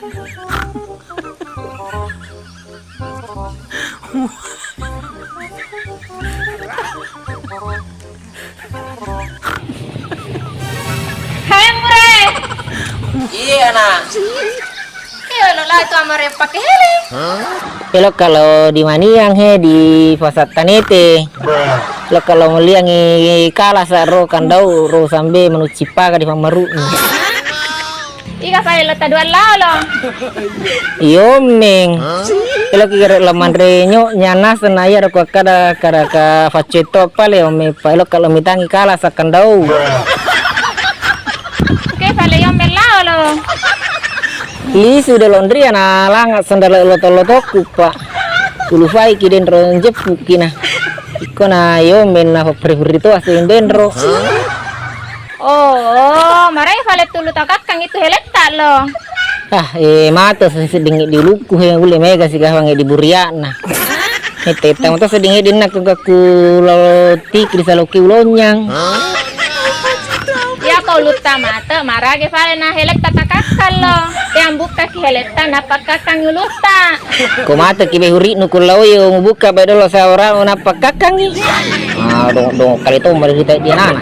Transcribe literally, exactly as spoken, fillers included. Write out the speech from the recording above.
Hemre! Iya, Nak. Iya, lo lah itu amare pakai helm. Elokka lo di Maniang he, di Pasar Tanete. Elokka lo meliangi kalasa ro kandau ro sambe manucci paga di Pammaru'ni. Iga fale lo taduan lao lo. Iyo meng. Eloki gare lo manre nyo nyana senaya ro kada kada ka facetto pale omepa elokka lo mitangi kalasa kandau. Oke, fale yo mellao lo. Lisu de laundry na langa sendala loto-lotokku, Pak. Ulufai ki denro jeppu kina. Iko na yo menna fri-fri to asing denro. Oh, marai fale tulu takakkang itu heletta lo. Ah, eh, mata sedding di ulukku he, ule mega sigawang di buriakna. Ette-etta moto sedding dinna ku gakku lo tikri saloki ulonyang. Iya ko ulutta mate, marage fale na heletta takakkang lo. Yang buka ki heletta na pakkakkang ulutta. Ko mate ki be huri'nu ku lao yo mubuka be dolo saora na pakkakkangi. Ah, dong dong kali to mari kita dia nana.